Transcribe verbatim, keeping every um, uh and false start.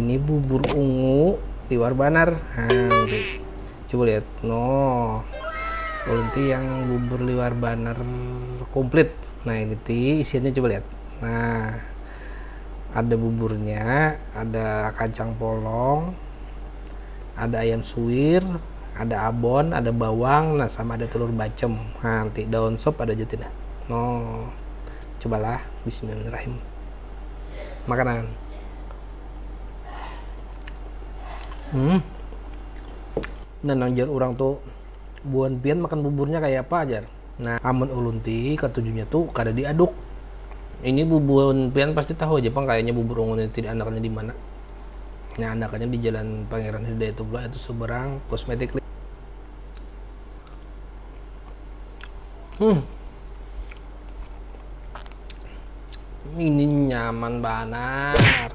Ini bubur ungu liwar banar. Nah, nanti. Coba lihat. No. Ulun ti yang bubur liwar banar komplit. Nah, ini ti isiannya coba lihat. Nah, ada buburnya, ada kacang polong, ada ayam suwir, ada abon, ada bawang, nah sama ada telur bacem. Nah, nanti daun sop ada juga nah. No. Cobalah, bismillahirrahmanirrahim. Makanan. Hmm. Nah, nang jar orang tuh, buhan pian makan buburnya kayak apa, jar? Nah, amun ulun ti katujunya tuh kada diaduk. Ini bubuhan pian pasti tahu aja pang kayaknya bubur ungu ini tidak anakannya di mana. Nah, anakannya di Jalan Pangeran Hidayatullah itu seberang Cosmetic. Hmm. Ini nyaman banar.